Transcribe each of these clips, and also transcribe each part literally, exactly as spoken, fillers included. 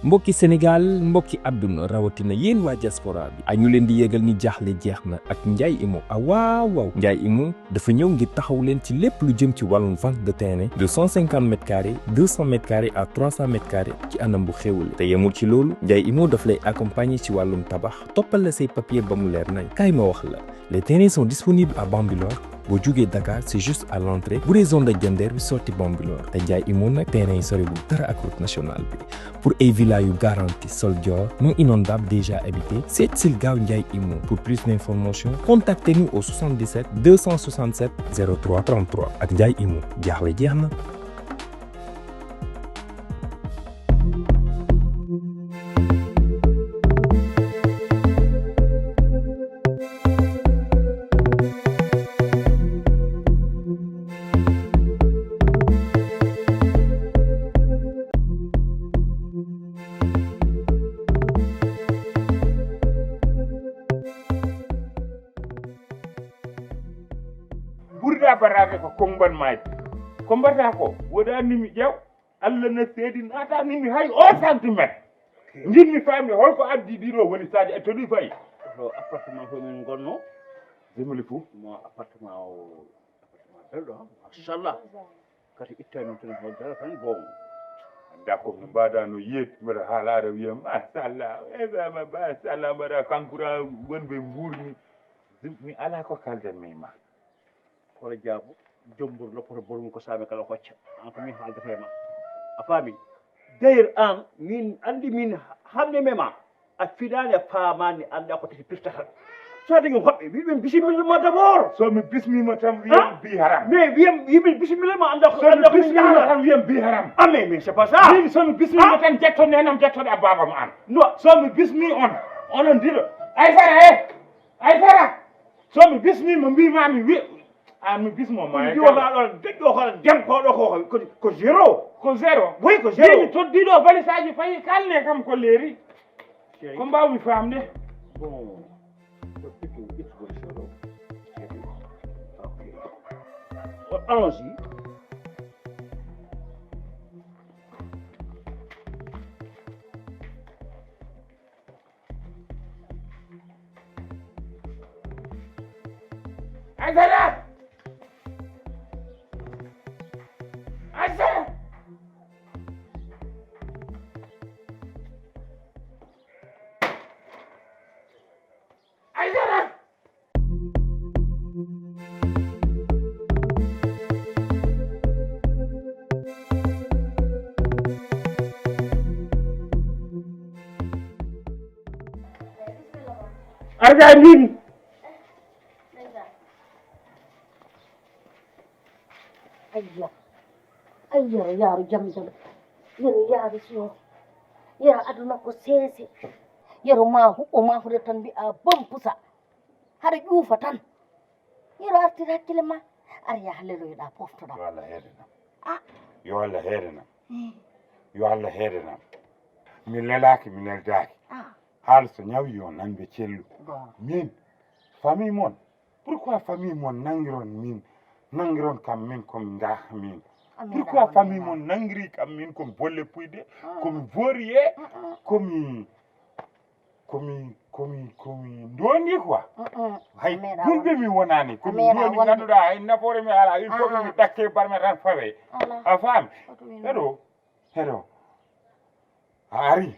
Mbokki Sénégal, mbokki àdduna, rawatina yéen waa diaspora bi, a ñu leen di yëgal ni jaaxle jeex na ak Ndiaye Imo. Ah waaw waaw, Ndiaye Imo dafa ñëw ngir taxaw leen ci lépp lu jëm ci wàllum vente de terrain, de cent cinquante mètres carrés, deux cents mètres carrés à trois cents mètres carrés, ci anam bu xéwale. Te yemul ci loolu, Ndiaye Imo daf lay accompagner ci wàllum tabax, toppal la say papier ba mu leer nañ. Kaay ma wax la, les terrains sont disponibles à Bambilor. Boo jugee Dakar, c'est juste à l'entrée. Bu dee zone de Diender bi, sorti Bambilor. Te Ndiaye Imo nag, terrain yi soriwul dara ak route nationale bi. Pour ay villa yu garanti, sol Dior, non inondable, déjà habité, seet sil gaaw Ndiaye Imo. Pour plus d'informations, contactez-nous au soixante-dix-sept deux cent soixante-sept zéro trois trente-trois. Ak Ndiaye Imo, jaaxle jeex na. Burda barade ko kongban maaji. Ko mbaɗata ko, woɗanimi ƴeew, Allah na seedi natanimi hay o centimètre. Nginmi famde holko addi ɗiɗo woni Sadio e toli fayi. To appartement ko min gonno. Zemoli fou. Mo appartement o, appartement belɗo, ha, machallah. Kadi ittani noon tan hol dara tan, bon. Anda ko no mbaɗa no yeet, mbaɗa haalaare wiya, "Machallah, e ba, ba, machallah," mbaɗa kankura wonɓe mbuurni. Mi ala ko kaldan mi ma. Kono jaabo, jombur loppoto borum ko saami kala hocca. An ko min haaldata e ma. A faami? D'ailleurs, an, min andi min hamne me ma. A fiɗaani, a faamaani, anndaa ko tati pirtata. So a dañi hoɓɓe, wiɗ ɓen bisimilla ma d'abord. So mi bismiima tan, wiyam bi haram. Mais wiyam, yimɓe bisimilla ma, anndaa ko, so mi anndaa ko min bismiima tan, wiyam bi haram. Ah, mais, mais c'est pas ça. Min, so mi bismiima tan, jetto nenam, jettoɗa baabam an. Non. So mi bismi on, onon diɗo. Aysara, eh! Aysara! So mi bismiima, mbiimaami, wi-, an mi bismo ma, ɗum e diwata kala. Ɗon, deɗɗo kala, denkooɗo ko, ko, ko zéro. Ko zéro? Oui, ko zéro. Mbiimi toddiiɗo valisaaji fayi kalne kam ko leeri. Chéri. Ko mbaawmi faamde? Bon, ko surtout ƴettu position ɗo. Chéri. Ok. Allons-y. Aysata! Aysata! Aysata! Arga min. Ayya. Ay, yero yaaru jam jam. Yero yaaru suwo. Yero aduna ko seese. Yero ma huɓɓo ma huɗo tan mbi'a bom pusa. Haɗa ƴuufa tan. Yero artir hakkille ma. Ar yaha leloyoɗa poftoɗa. Yo Allah heedanam. Ah. Yo Allah heedanam. Eh. Yo Allah heedanam. Mi lelaaki, mi neldaaki. Ah. Haala so ñawi yo nanɓe cellu. Bon. Min, famille mon, pourquoi famille mon nangiron min, nangiron kam min komi ngaha min? Pourquoi famille mon nangiri kam min komi bolle puyde, komi voriye, komi, komi, komi, komi ndondi quoi? Hay julɓe mi wonani, komi ndondi ganduɗa hay nafoore mi ala, il faut mi ɗakke barme tan fawe. A faami? Eɗo, eɗo. A ari,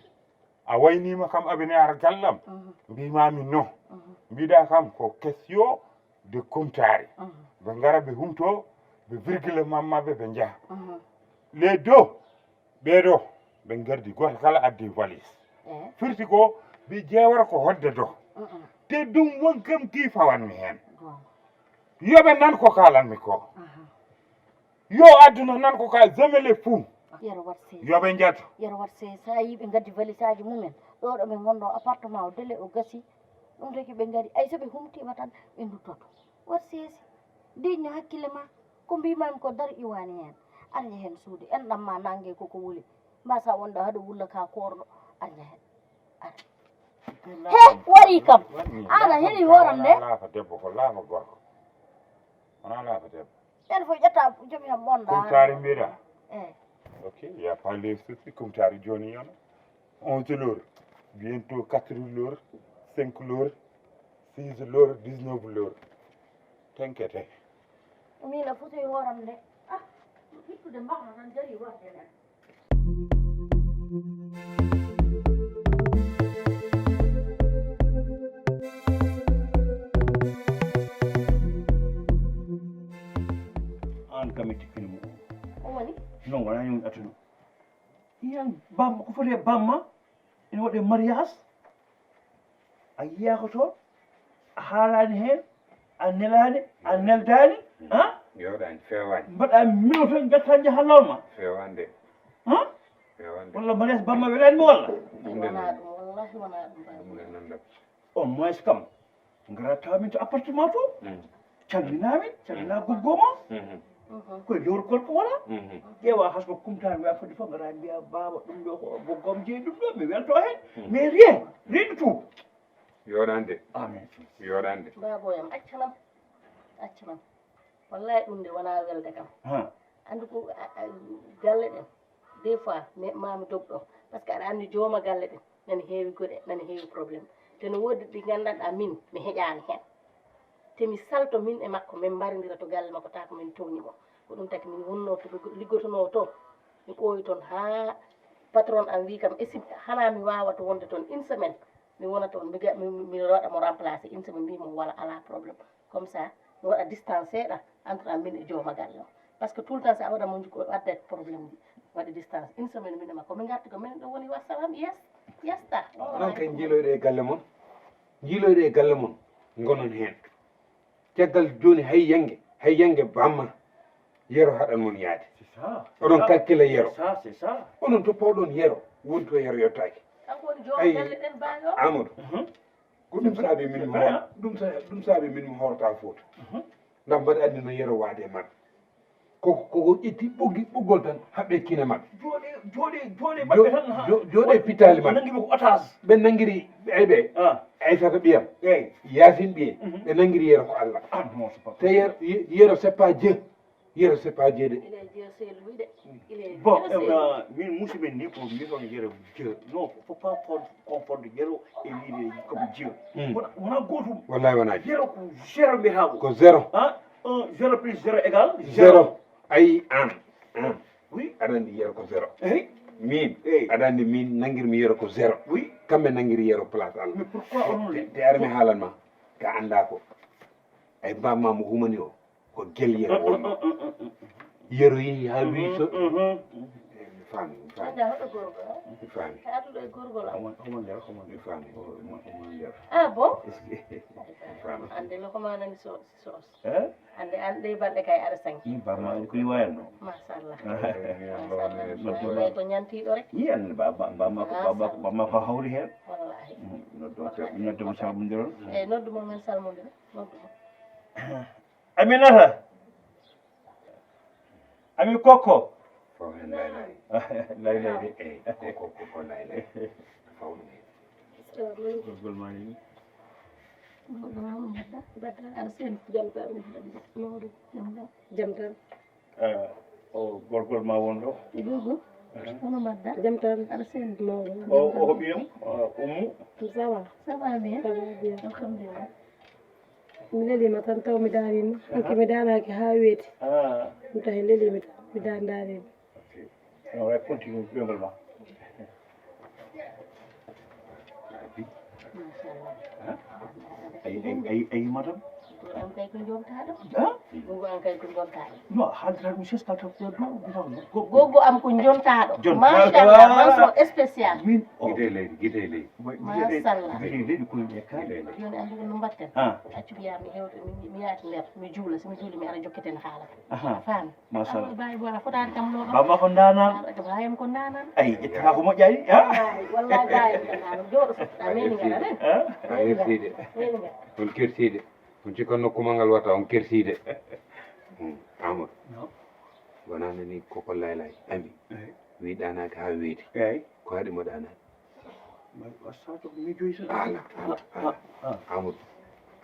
a waynima kam abine ar gallam. Mhm. Mbimami non. Mhm. Mbiɗa kam ko question de kumtari. Mhm. Ɓe ngara ɓe humto, ɓe virgule mammaɓe ɓe njaha. Mhm. Les deux, ɓeɗo, ɓe gardi goto kala addi valise. Eh. Firti ko ɓe ƴewata ko hodde do. Mhm. Te ɗum won kam ki fawanmi hen. Bon. Yoɓe nan ko kalanmi ko. Aha. Yo aduna nan ko ka zemele fou. Yero wat se. Yoɓe njato. Yero wat se, sa yi ɓe gaddi valisaji mumen. Ɗo ɗo ɓe gondo appartement o dele o gasi. Ɗum taki ɓe ngari. Ay so ɓe humtima tan ɓe duttoto. Wat seesi. Deñno hakkille ma. Ko mbimami ko dar iwani hen. Arña hen suude. En ɗam ma nangue koko wuli. Mbasa wonde haɗo wulla ka korɗo. Arña hen. He, wari kam. An a heɗi hooram de. Wona laafa debbo, ko laafa gorko. Wona laafa debbo. Ɓen fof ƴetta jomi am bonda. Kumtari mbiɗa. Eh. Ok, y a pas de souci, kumtari joni yono. Onze l'heure, bientôt quatre l'heure, cinq l'heure, six l'heure, dix-neuf l'heure. Tenkete. Min a fotoy hooram de. Ah, ittude mbaxna tan jari warde nden. An kam e tikkini mo. O woni? Non, wona ñum atudu. Iyan bamma, ko foti e bamma? Ina waɗe mariage. A yiyaako toon, a haalaani heen, a nelaani, a neldaani, ha? Yooɗaani, feewaani. Mbaɗa mino tan, njatta njaha lawma. Feewaani de. Ha? Feewaani de. Walla mariage bamma welaani mo walla? Ɗum de wonaa ɗum, wallahi wonaa ɗum, ɗum de non ɗum. Au moins kam, ngara tawa min to appartement to. Mm. Calminaa min, calminaa goggoo ma. Mhm. Koye lewru gorko wona. Mhm. Ƴeewa hay so ko kumtaani wiya fodde fof, ngara mbiya, "Baaba, ɗum ɗo ko goggoo am jeyi ɗum ɗo, mi welto heen." Mhm. Mais rien, rien du tout. Yooɗaani de. Amin. Yooɗaani de. Baabooy am, accanam. Accanam. Wallahi ɗum de wonaa welde kam. Ha. Anndu ko, a, a, galle ɗen, des fois, mais ma mi dog ɗo. Parce que aɗa anndi jooma galle ɗen, nani heewi goɗe, nani heewi problème. Te no woodi ɗi nganndanɗaa min, mi heƴaani heen. Te mi salto min e makko, min mbarindira to galle makko, taa ko min tooñi mo. Ko ɗum taki min wonnoo to, liggotonoo to. Mi ɓooyi toon haa patron am wii kam, "E si hanaa mi waawa to wonde toon une semaine, mi wona toon, mi ga-, mi, mi, mi waɗa mo remplacer une semaine, mbii mo wala, alaa problème." Comme ça, mi waɗa distance seeɗa entre am min e jooma galle o. Parce que tout le temps, so a waɗa mo njuko, addat problème ji. Waɗi distance. Une semaine, min e makko, min ngarti ko min ɗo woni, wassalam, yes, yes, ta. Onon kay njiiloyɗo e galle mon, njiiloyɗo e galle mon, ngonon heen. Caggal jooni hay yange, hay yange bamma, yero haɗan mon yaade. C'est ça. Onon calcula yero. C'est ça, c'est ça. Onon to pawɗon yero, woni to yero yottaaki. Kanko woni jooma galle ɗen baayo. Amadou. Mhm. Ko ɗum saabi min mi hoor-, ɗum sa-, ɗum saabi min mi hoorata Fuuta. Mhm. Ndax mbaɗa anndi no yero waade e maɓɓe. Ko, ko, ko ƴetti ɓoggi, ɓoggol tan, haɓɓe kine maɓɓe. Jooɗe, jooɗe, jooɗe maɓɓe tan, ha. Jo-, jooɗe pittaali maɓɓe. Nangi ɓe ko otage. Ɓe nangiri, ay ɓe. Ah. Aysata ɓiyam. Eey. Yaasin ɓiye. Mhm. Ɓe nangiri yero ko Allah. Ah, non, c'est pas possible. Te yer-, ye-, yero c'est pas Dieu. Yero c'est pas Dieu de. Il est Dieu, c'est lui de. Il est Dieu, c'est lui. Bon, euh, min musidɓe ni ko mbiyton yero Dieu. Non, faut pas con-, confondre yero e wiide comme Dieu. Hmm. Wona, wona gootum. Wallahi wona Dieu. Yero ko zéro mbiyata ko. Ko zéro. Hein? Un, zéro plus zéro égale zéro. Zéro. Ayi, an, an. Oui. Aɗa anndi yero ko zéro. Eyi. Min, eyi, aɗa anndi min nanngirmi yero ko zéro. Oui. Kamɓe nanngiri yero place Allah. Mais pourquoi onon te, te ari mi haalan ma. Ka annda ko. Ay bamma mo humani o. Ko gel yero wonno. Yero yehi haa wi so. Mhm, mhm. Eh, mi faami, mi faami. Anda hoɗo gorko, eh? Mi faami. Ka atuɗo e gorgol am. Omo, omo nder, omo nder. Mi faami. Omo, omo nder. Ah bon? Est-ce que mi faami. Ande loko ma nani so, so. Eh? Ande, ande balɗe kay aɗa sanki. Ii, bamma en ko liwayanno. Machallah. Machallah. Ko ñantiiɗo rek. Ii, an bamma, bamma ko, bamma ko, bamma ko hawri heen. Wallahi. Mm, noddu mo, noddu mo salmondiron. Eh, noddu mo men salmondira. Noddu mo. Aminata. Ami Kokko. Fof heen laylay. Laylay de. Eey, Kokko, Kokko laylay. Faw ɗum heen. Assalamu aleykum. Gorgol ma ni. Mawɗo ma, on mbaɗɗa? Mbaɗɗa. Aɗa selli? Jam tan. Mawɗo. Jam tan. Jam tan. Eh, o gorgol ma won ɗo? Gorgol. Eh. Hono mbaɗɗa? Jam tan. Aɗa selli? Mawɗo. O, o ko ɓiyam, eh, Ummu. Ça va? Ça va bien. Ça va bien. Alhamdulillah. Mi leliima tan taw mi daaniima. Hanki mi daanaaki haa weeti. Ah. Ɗum tahi leliimi tan, mi daan daaniima. Ok. No wayi continue ɓiyngol ma. Machallah. Hein? Ayi, ayi, ayi, ayi, madame? Ko an kay ko jontaaɗo. Hein? Ko an kay ko jontaaɗo. Non, haaldirat ɗum ses kalta ko ɗo, ɗum ɗo, go-, go-, Gogo am ko jontaaɗo. Jontaaɗo. Machallah, mention spécial. Min, oh. Gite leydi, gite leydi. Machallah. Gite leydi ko e kay. Gite leydi. Jooni anndi ko no mbaɗten? Ah. Accu mi yaha mi hewta, mi, mi yaati nder, mi juula, so mi juuli mi ara jokkiten haala. Aha. Faami. Machallah. Amadou Baye Boy, a fotaani kam looɗo. Baba ko ndaanaan. Aɗa ko Baye am ko ndaanaan. Ay, ƴetta ko moƴƴaani, ha? Ay, wallahi Baye am ko ndaanaan. Jooɗo so, a meeni ngara, ne? Ha? A hersiide. Meeni ngara. On kersiide. On cikkan nokku ma ngal wata, on kersiide. Hmm, Amadou. No. Wonaa nani Koko Laylay, ami. Eey. Wi ɗaanaaki haa weeti. Eey. Ko haɗi mo ɗaanaade? Ma, wa sato mi joyi sa. Ala, ala, ala. Ah, ah. Amadou,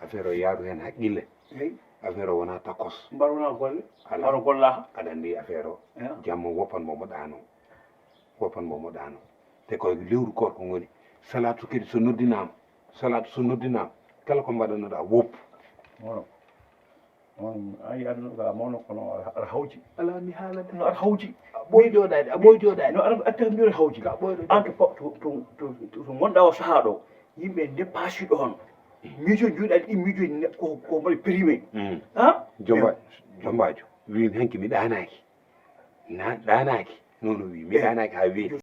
affaire o yaaru heen haqqille. Eey. Affaire o wonaa takos. Mbar wonaa golle? Ala. Mbar o gollaa? Aɗa anndi affaire o. Eey. Jamma woppan mo mo ɗaano. Woppan mo mo ɗaano. E koye lewru koor ko ngoni. Salatu kadi so noddinaama, salatu so noddinaama, kala ko mbaɗanoɗaa woppu. On ayi aduna ka mawno kono aɗa hawji. Ala mi haalande. No aɗa hawji. A ɓooy jooɗaade, a ɓooy jooɗaade. No aɗa atta mbiɗo hawji. Ka ɓooyɗo. An to to to to gonɗa o sahaa ɗo yimɓe nde paasi ɗon. Miijo juuɗe aɗa ɗi miijo ko ko mbaɗi périmé. Ha? Jomba jombaajo. Wiimi hanki mi ɗaanaaki. Na ɗaanaaki. Nono wi mi ɗaanaaki haa weeti.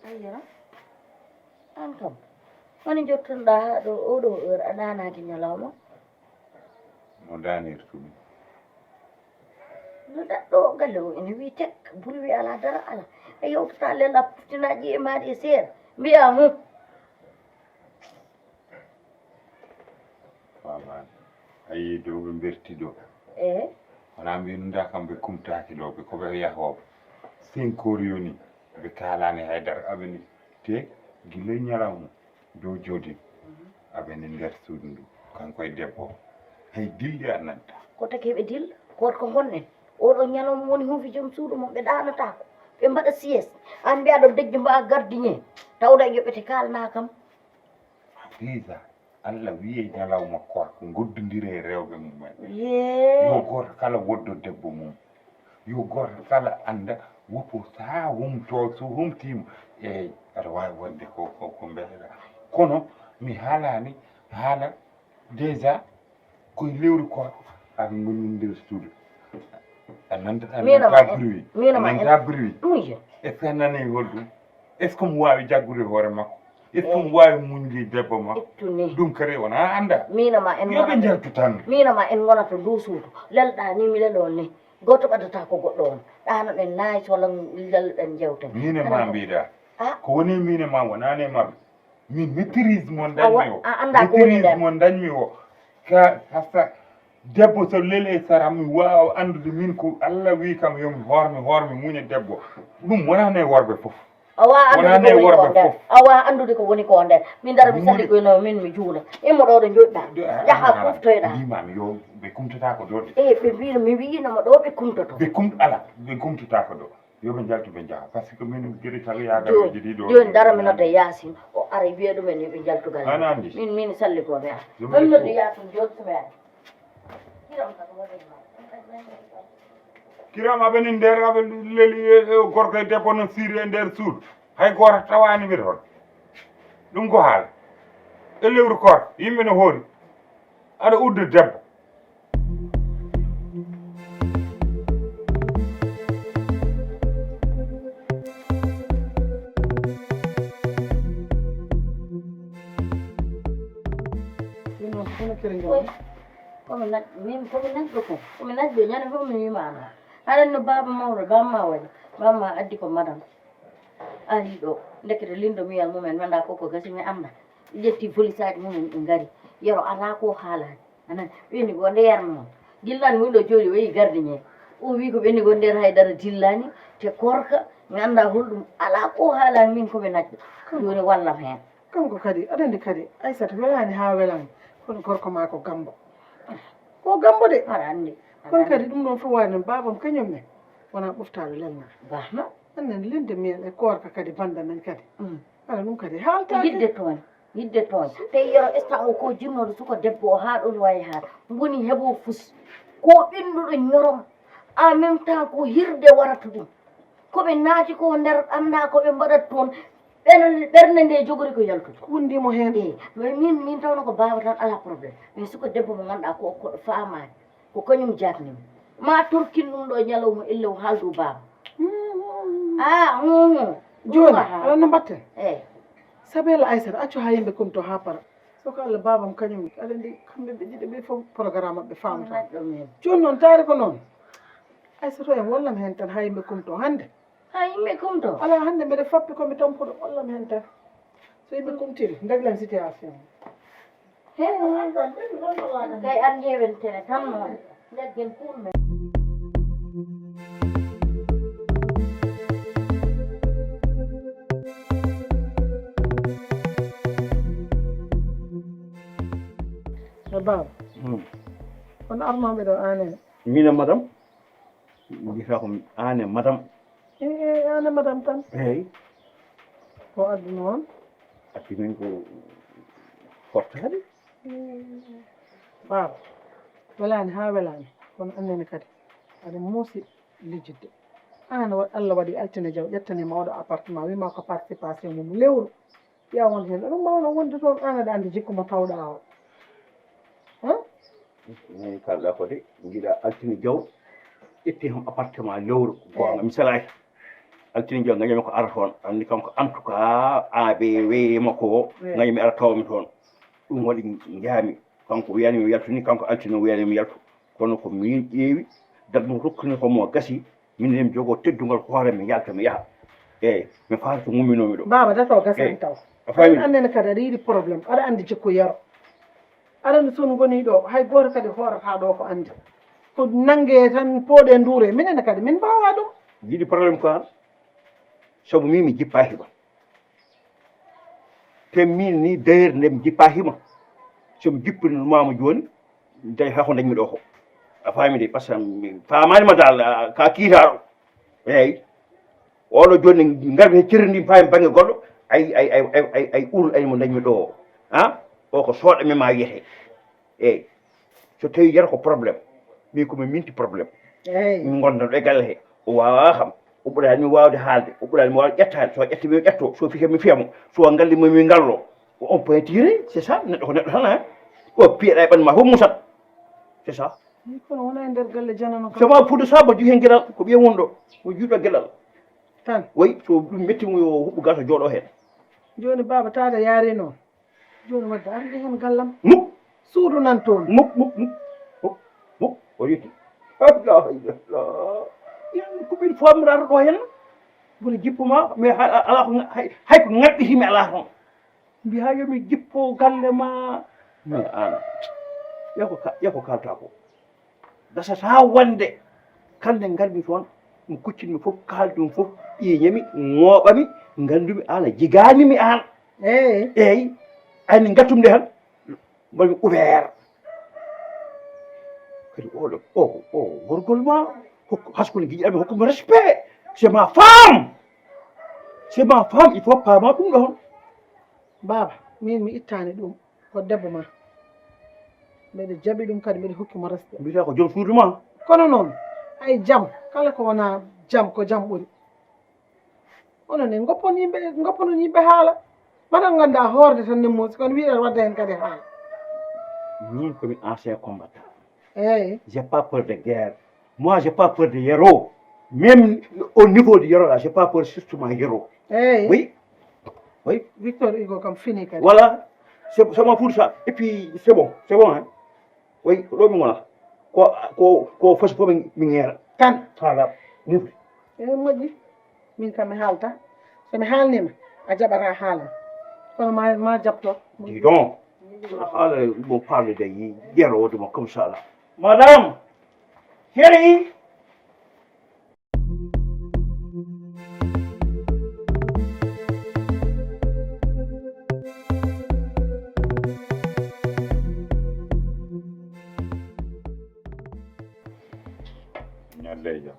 Ayya, aan kam, woni njottonoɗaa haa ɗo oo ɗoo heure a ɗaanaaki ñalawma? No daanirtu ɗum? No ɗaɗɗo galle o ene wii tek, buri wii alaa dara alaa. A yewtataa lel a puftinaa ƴiye maaɗa e seeɗa, mbiyaa hum. Faamaani. A yii dow ɓe mberti ɗo. Eey. Wonaa mbiinundaa kam ɓe kumtaaki ɗo, ɓe ko ɓe yahooɓe. Sinkoor yoni, ɓe kaalaani hay dara, aɓe ni te gila ñalawma dow jodin. Aɓe ni nder suudu ndu, kanko e debbo o. Hay dilli a nanta. Ko taki heɓe dilla, koot ko ngonɗen. Oɗo ñalawma woni huufi joom suudu mum, ɓe ɗaanataako, ɓe mbaɗa sieste. Aan mbiyaa ɗo dejjo mbaa gardien, tawda e yoɓete kaalnaa kam. Hadiisa, Allah wiye ñalawma koor ko ngoddondire e rewɓe mum en. Yo gooto kala woddo debbo mum. Yo gooto kala annda wopo saa humto so humtiima. Eey, aɗa waawi wonde ko ko ko mbeɗa. Kono mi haalaani haala déjà. Koye lewru koor aɓe ngoni nder suudu. A nanta a nanta bruit. A nanta bruit. Est ce que a nani holɗum? Est ce que mo waawi jaggude hoore makko? Est ce que mo waawi muñde debbo makko? Ɗum kadi wona annda. Miina ma en yo ɓe njaltu tan. Miina ma en ngonata ndu suudu. Lelɗa ni mi lelo ni. Gooto ɓaddata ko goɗɗo on. Ɗano ɗen nayi so lan lelɗen jewten. Miina ma mbiɗa. Ko woni miina ma wonani e maɓɓe. Min maîtrise mo dañmi o. A anndaa ko woni nder. Maîtrise mo dañmi o. Ka hasta debbo so leli e sara mi waawa anndude min ko Allah wi kam yo mi hoor mi hoor mi muña debbo. Ɗum wonani e worɓe fof. A waawa anndude ko woni ko nder. A waawa anndude ko woni ko nder. Min dara mi salli ko no min mi juula. Immo ɗo ɗo joɗɗa. Jaha poftoyɗa. Mbimami yo ɓe kumtata ko ɗo de. Eyi ɓe mbino mi wiyino mo ɗo ɓe kumtoto. Ɓe kum ala ɓe kumtata ko ɗo. Yo ɓe njaltu ɓe njaha par ce que min gere tawi yagaji ɗiɗo. Joni dara mi nodda Yasin o ara wiya ɗumen yo ɓe njaltu galle. Ana andi. Min min salli ko mi ara. Ɗum noddi Yasin joni ko mi ara. Kiram aɓe ni nder aɓe leli gorko e debbo no siri e nder suudu hay goto tawani ɓe toon. Ɗum ko haala e lewru koor yimɓe no hoori aɗa udda debbo. Komi naj min komi najɗo ko komi najɗo ñande fof mi wimano aɗa anndi no baaba mawɗo bamma waɗi bamma addi ko madam ari ɗo ndekete lindo miyal mumen mi annda koko gasi mi annda ƴetti volisaji mumen ɓe ngari yero ala ko haalani anan ɓenni ko nde yarno gillani woni ɗo jooɗi o yi gardien o wi ko ɓenni ko nder haydara dillani te korka mi annda holɗum ala ko haalani min komi najɗo joni wallam hen kanko kadi aɗa anndi kadi aysata welani ha welani kono gorko ma ko gambo ko gambo de aɗa anndi kono kadi ɗum ɗon fof wani noon babam kañum ne wona ɓoftaɗo lelna bahma annen linde miyal e koorka kadi banda men kadi mm. Aɗa ɗum kadi haaltaake. Yidde toon, yidde toon. Te yero instant o ko jinnooɗo suka debbo o haa ɗoon wayi haa woni heɓo fus. Ko ɓinnduɗo ñorom en même temps ko hirde warata ɗum. Ko ɓe naati ko nder anndaa ko ɓe mbaɗata toon. Ɓerne nde jogori ko yaltude. Ko wonndi mo heen. Eey, mais min min tawno ko baaba tan alaa problème. Mais suka debbo mo ngannduɗaa ko o koɗo faamaani. Ko kañum jaatnimo. Ma torkin ɗum ɗo ñalawma ille o haaldu baaba. Ah, hum. Jooni, aɗa no mbatten? Eey. Sabella Aysata, accu haa yimɓe kumto haa para. So ko Allah baabam kañum, aɗa anndi kamɓe ɓe ɗiɗo ɓe fof programme maɓɓe faamata. Jooni noon taari ko noon. Aysata en wallam heen tan haa yimɓe kumto hannde. Hay mi kumto. Alaa hannde mbeɗa fappi ko mi tampuɗo wallam heen tan. So yimɓe kumtiri ndeglen situation. He kay an ƴeewen tene tan noon ndeggen kuul men. Baaba, hmm, on arnooɓe ɗo aan e? Min e madam. Mbiyata ko aan e madam. E, e, aan e madam tan. Eey. Ko adduno on? Addi min ko fortaade. Baaba, welaani haa welaani, kono annene kadi aɗa muusi lijjitde. Aan wa-, Allah waɗi altine jaw ƴettaniima oɗo appartement, wiima ko participation mum lewru. Yaa won heen, ɗum mbawno wonde toon, aan aɗa anndi jikku mo tawɗaa o. Hum? Min kalɗa ko de, njiɗa altine jaw, ƴetti heen appartement lewru, goonga, mi salaaki. Altine jaw, ngañami ko ara toon, anndi kanko, en tout cas, A B weeyiima ko, ngañami ara tawmi toon. Ɗum waɗi njaami, kanko wiyani mi yaltu ni, kanko altine wiyani mi yaltu. Kono ko min ƴeewi, date mo rokkumi ko mo gasi, min ne mi jogoo teddungal hoore, mi yalta, mi yaha. Eey, mi faala to ngumminoomi ɗo. Baaba, date o gasani taw. A faami? Aɗa anndi ne kadi aɗa yiɗi problème, aɗa anndi jikku Yero. Aɗa anndi so on ngonii ɗo, hay gooto kadi hoorataa ɗo ko anndi. Ko nanngee tan, pooɗee nduuree. Minen ne kadi, min mbaawaa ɗum. Yiɗi problème ko an? Sabu min mi jippaaki ma. Te min ni, d'ailleurs, nde mi jippaaki ma. So mi jippinoma mo jooni, day haa ko dañmi ɗo ko. A faami de, parce que mi faamaani ma daal, ka kiitaaɗo. Eey. Oɗo jooni ngarmi he cerri ndi, faami bannge goɗɗo, ay, ay, ay, ay, ay, ay, ur, ay mo dañmi ɗo. Ha? O ko sooɗa mi ma wiyete. Eey. So tawi Yero ko problème, min ko mi minti problème. Eey. Min ngonda ɗo e galle he. O waawaa kam. O ɓuraani mi waawde haalde. O ɓuraani mi waawde ƴettaade. So ƴetti mi ƴetto. So fika mi fiya mo. So ngalli mo mi ngallo. Ko on point tiré, c'est ça. Neɗɗo ko neɗɗo tan, hein. O piyeɗa e ɓanndu ma fof musat. C'est ça. Eey, kono wona e nder galle janano kam. Sama fuɗo saba jogi heen geɗal. Ko ɓiye won ɗo. O juuɗo geɗal. Tan. Wayi, so ɗum metti mo yo huɓɓu gaa so jooɗo heen. Jooni baaba taada yaari noon. Jooni wadde arde heen gallam. Muk. Suudu nan toon. Muk, muk, muk. Muk, muk. O yetti. La ilaha illallah. Inan ko min famrata ɗo heen. Mboɗo jippo ma, mais ha-, ala ko ŋa-, hay, hay ko ŋaɓɓiti mi ala toon. Mbiya yo mi jippo galle ma. Mais an, ƴeew ko ka-, ƴeew ko kalta ko. Gasata wonde, kala nde ngarmi toon, ɗum kuccinmi fof, kaaldi ɗum fof, ƴiiñami, ŋooɓami, nganndumi aan a jigaani mi aan. Eey. Eey, ayni ngattum nde tan, mbaɗmi ouvert. Kadi oɗo, o, o, gorgol ma, hokku, haskone giƴi ɗam, hokkumi respect. C'est ma femme. C'est ma femme, il faut paama ɗum ɗon. Baaba, min mi ittaani ɗum. Ko debbo ma. Mbeɗa jaɓi ɗum kadi, mbeɗa hokki mo respect. Mbiyata ko joom suudu ma. Kono noon, hay jam, kala ko wonaa jam, ko jam ɓuri. Onon ne, ngoppon yimɓe, ngopponon yimɓe haala. Mbaɗa nganndaa hoorde tan ne muusi, kono wiɗa wadda heen kadi haala. Min ko mi ancien combattant. Eey. J'ai pas peur de guerre. Moi, j'ai pas peur de Yero. Même au niveau de Yero, là, j'ai pas peur, surtout ma Yero. Eey. Oui. Oui. Victor Hugo kam fini kadi. Voilà. C'est, c'est mon pour ça. Et puis, c'est bon. C'est bon, hein. Oui, ko ɗo mi wona. Ko, ko, ko fasi fof min, min ŋeera. Tan. Voilà. Mufti. E moƴƴi. Min kam mi haalta. So mi haalniima, a jaɓataa haalan. Kono ma, ma jaɓto. Dis donc. Haala mo parle de Yero, de mo comme ça là. Madame, chérie. Ñalle e jam.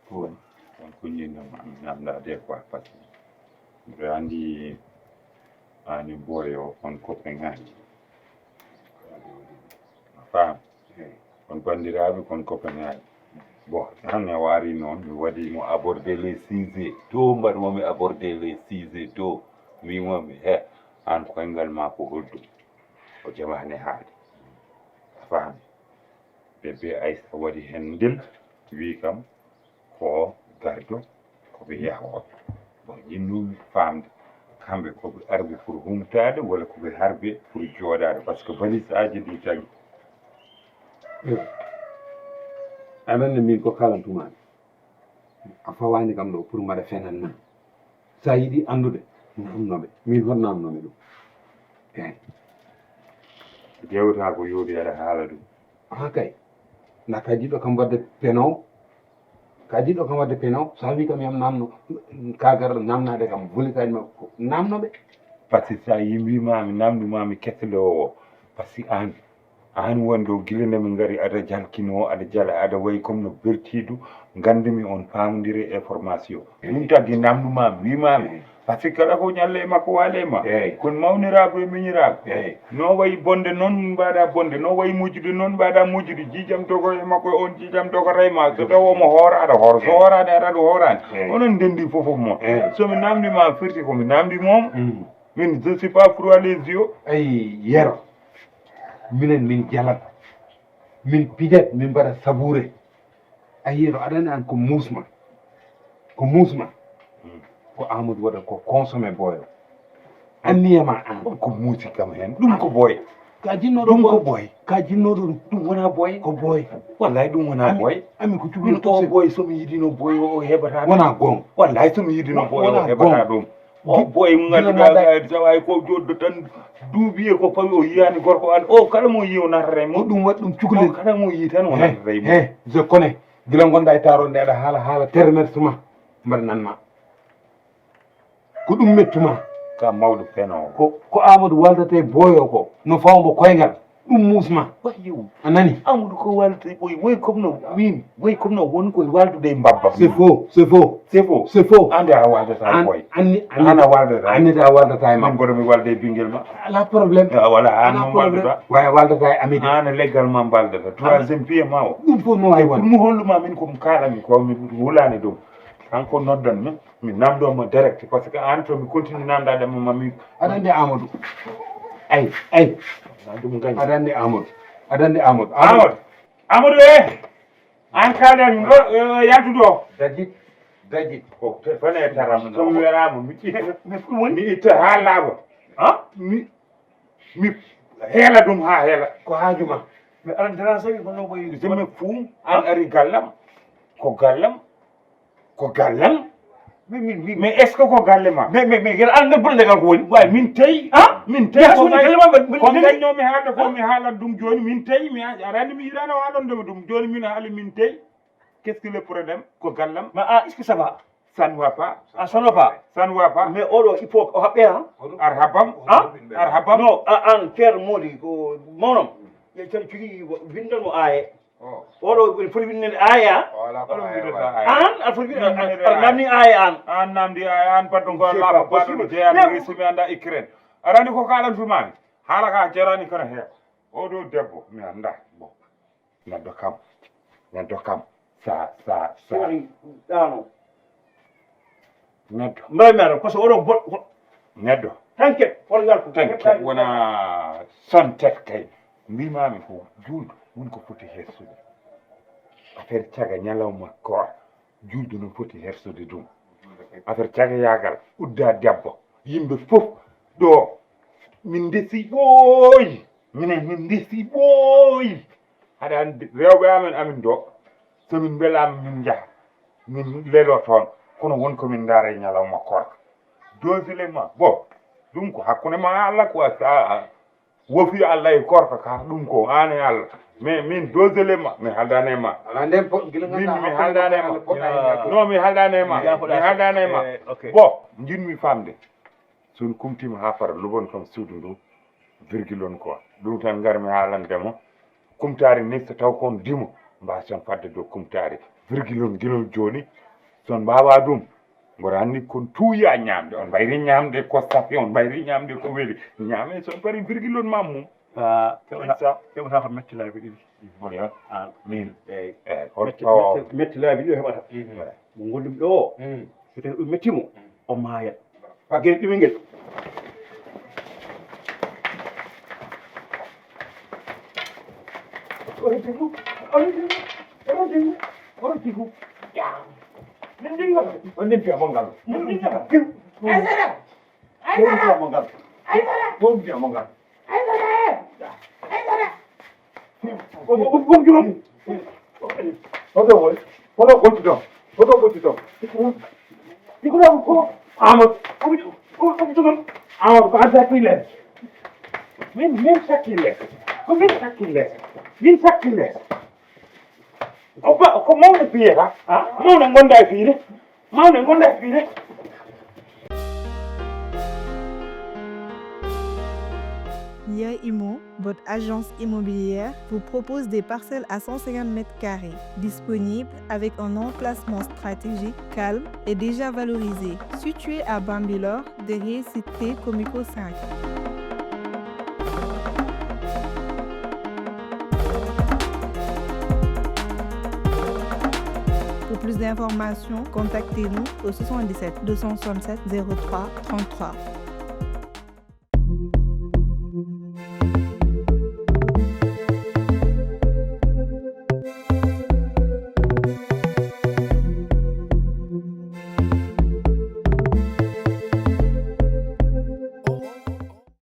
Ko woni? On kuñinno ma ñamda de quoi, parce que mbiɗo anndi ani boyo on copain ngaji. A faam? Eey. On banndiraaɓe, kon copain ngaji. Bon, tan ne waari noon, mi waɗi mo aborder les sujets. To mbaɗ mo mi aborder les sujets to. Mbimo mi, he, an koyngal ma ko holɗum? O jamaani haalde. A faami? Bébé Aïssa waɗi heen ndel, wii kam ko gardo, ko ɓe yahooɓe. Bon, jinnoomi faamde, kamɓe ko ɓe arɓe pour humtaade walla ko ɓe harɓe pour jooɗaade, parce que valise aji ɗi tagi. Amen ne min ko kalantumaami. A fawaani kam ɗo pour mbaɗa fenan ma. So a yiɗi anndude, mi annooɓe. Min hoto namnoomi ɗum. Eey. Jewta ko yooɗi aɗa haala ɗum. Haa kay. Naka jiɗɗo kam waɗde peno. Ka jiɗɗo kam waɗde peno, so a wii kam yam namno, ka garɗo namnaade kam, volitaji ma ko namno ɓe. Par ce que so a yii mbiimaami, namndumaami kettoɗo o, par ce que aan, aan woni ɗo gila nde min ngari, aɗa jalkinoo, aɗa jala, aɗa wayi comme no bertiidu, nganndumi on paamondire information. Ɗum tagi namndumaami, wiimaami, par ce que kala ko ñalle e makko waale e ma. Eey. Kono mawniraagu e miñiraagu. Eey. No wayi bonde noon mbaɗa bonde, no wayi moƴƴude noon mbaɗa moƴƴude. Jiijam dogo e makko, on jiijam dogoto e ma. So taw omo hoora, aɗa hoora. So hooraani, aɗa, aɗa hooraani. Eey. Onon ndenndi fof fof mo. Eey. So mi namndi ma firti ko mi namndi moom. Mm. Min, je suis pas froid les yeux. Ay, Yero. Minen min jalat. Min pijat, min mbaɗa sabuure. A yii no aɗani an ko muusma. Ko muusma. Hmm. Ko Amadou waɗa ko consommé boyo. Anniya ma an. Ɗum ko muusi kam heen. Ɗum ko boy. Ka jinnoɗo ɗum ko boy. Ka jinnoɗo ɗum. Ɗum wona boy. Ko boy. Wallahi ɗum wona boy. Ami ko cuɓi o boy, so mi yidino boy o heɓata. Wona gong. Wallahi so mi yidino boy o heɓata ɗum. O boy mo ngannduɗaa tawa ko joɗɗo tan duuɓi e ko fawi o yiyaani gorko an o kala mo yii o natata e mum. Ko ɗum waɗi ɗum cukalel. Kala mo yii tan o natata e mum. He, je connais. Gila ngonɗa e taaro nde aɗa haala haala termes ma mbaɗa nan ma. Ko ɗum mettu ma. Ka mawɗo peno. Ko ko Amadou waldata e boyo ko no fawmbo koyngal. Ɗum muusma. Wayyo. A nani? Amadou ko waalde ɓoy woy comme no min woy comme no won koye waaldude e mbabba. C'est faux, c'est faux. C'est faux. C'est faux. Ande a waldata e boy. Anni anni ana waldata. Anni a waldata e min mboɗo mi walde e bingel ma. Ala problème. Wala an mo waldata. Waya waldata e amidi. Ana leggal ma mbaldata troisième pied ma o. Ɗum fof no wawi won. Ɗum holluma min ko mi kalami ko mi wulani ɗum. Kanko noddan mi mi namdo mo direct parce que an to mi continue namdade mo mami. Aɗa andi Amadou. Ay ay. Ɗum gañ. Aɗa andi Amadou. Aɗa andi Amadou. Amadou. Amadou e an kaɗen ɗo yaltude o. Dagit dagit. Ko téléphone e taram so mi werama mi mi itta ha laaɓa. Ha mi mi heela ɗum ha heela. Ko haaju ma. Mi aran dara sawi ko no koy je me fou an ari gallam. Ko gallam. Ko gallam. Mais min min mais est ce que ko galle ma? Mais mais mais yéen an ngal bonde ngal ko woni waaye min tey ah min tey ko galle ma ko gaññomi haalde ko mi haalat ɗum joni min tey mi arani mi yiɗano haalande mi ɗum joni min haali min tey. Qu'est ce que le problème? Ko gallam. Mais ah est ce que ça va? Ça ne va pas. Ah ça ne va pas. Ça ne va pas. Mais oɗo il faut o haɓɓe ha. Ar habam. Ah ar habam. Non an ceerno moodi ko mawnom ye tan cogui windal mo aaye. Oɗo ene foti winnede aaya. An aɗa foti winnede aɗa namdi aaya an. An namdi aaya an baɗɗo ngo laaɓa baɗɗo jeeyaɗo risi mi annda Ukraine. Aɗa anndi ko kaɗan tumami haala ka jarani kono he. Oɗo debbo mi annda. Bon. Neɗɗo kam neɗɗo kam sa sa sa. Ɗano. Neɗɗo. Mbay mi ara parce que oɗo bo neɗɗo. Tanket wona yaltu tanket wona. Santet kay mbimami ko julɗo woni ko foti hersude. Affaire caga ñalawma koor julɗo no foti hersude ɗum. Affaire cagayagal udda debbo yimɓe fof ɗo min ndesi ɓooyi. Minen min ndesi ɓooyi. Haɗa anndi rewɓe amen amin ɗo somin mbelama min njaha min lelo toon kono won komin ndaara e ñalawma korka. Dosile ma bon ɗum ko hakkunde ma allah ko a wofi allah e korka ka ɗum ko an e allah. Mais min dosile ma mi haldane ma. Ala nden po gila min mi haldane ma. Non mi haldane ma mi haldane ma. Bon jinmi famde. So on kumtiima haa fara lobon kam suudu ndu virgule on ko ɗum tan ngarmi haalande mo. Kumtaari ni so taw ko on dimo mbason fadde dow kumtaari virgule on gilol jooni. So on mbaawaa ɗum mboɗo anndi kon tuuya ñaamde on mbayri ñaamde ko safi on mbayri ñaamde ko weli. Ñaame so on pari virgule on ma mum. Keɓata ko metti laabi ɗiɗi. Min eyi. Metti laabi ɗiɗi o heɓata mo gollumi ɗo o. So tawi ɗum metti mo o maayat. Faggere ɗumingel. On limpi amongal. Aysata! Aysata! Aysata! Aysata! Hoto woni? Hoto ɓoccito? Hoto ɓoccito? Ɗi ko ɗon ko Amadou. Ko ɓoccito ɗon? Amadou ko an sakki les. Min min sakki les. Ko min sakki les. Min sakki les. Ko ba, ko mawɗo piyata. Mawɗo gonda e piire. Mawɗo gonda e piire. Ya Imo, votre agence immobilière, vous propose des parcelles à cent cinquante mètres carrés, disponibles avec un emplacement stratégique, calme et déjà valorisé. Situé à Bambilor, derrière Cité Comico cinq. Pour plus d'informations, contactez-nous au soixante-dix-sept deux cent soixante-sept zéro trois trente-trois.